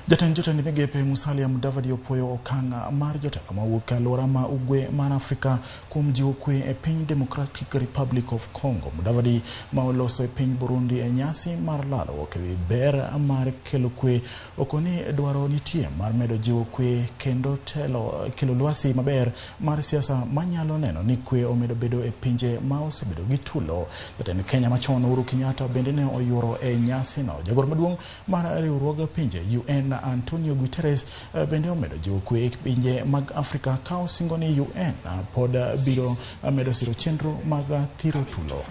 Jatend jotend migepe Musalia Mudavadi opuoyo okang' mar jotelo mawuok e alwora ma ugwe mar Afrika kuom jiwo kwe e piny Democratic Republic of Congo. Mudavadi ma oloso e piny Burundi e nyasi mar lalruok ewi ber mar kelo kwe okoni dwaro nitie mar medo jiwo kwe kendo telo kelo lwasi maber mar siasa manyalo neno ni kwe omedo bedo e pinje ma osebedo gi tulo. Jatend Kenya machon Uhuru Kenyatta bende ne oyuoro e nyasino. Jagoro maduong' mar riwruog pinje UN Antonio Guterres bende omedo jiwo kwe e pinje mag Afrika ka osingo ni UN pod biro medo siro chenro mag thiro tulo.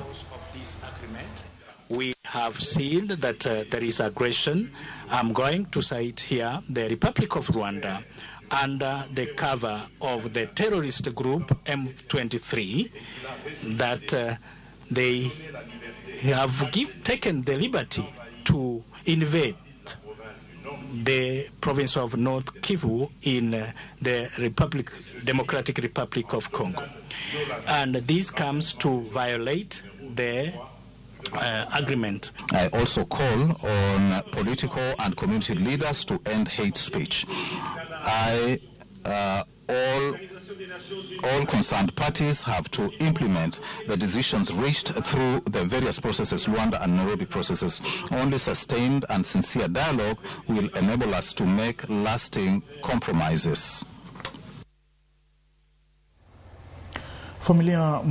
We have seen that there is aggression. I'm going to cite here the Republic of Rwanda under the cover of the terrorist group M23 that they have taken the liberty to invade the province of North Kivu in the Democratic Republic of Congo. And this comes to violate the agreement. I also call on political and community leaders to end hate speech. All concerned parties have to implement the decisions reached through the various processes, Luanda and Nairobi processes. Only sustained and sincere dialogue will enable us to make lasting compromises. Familia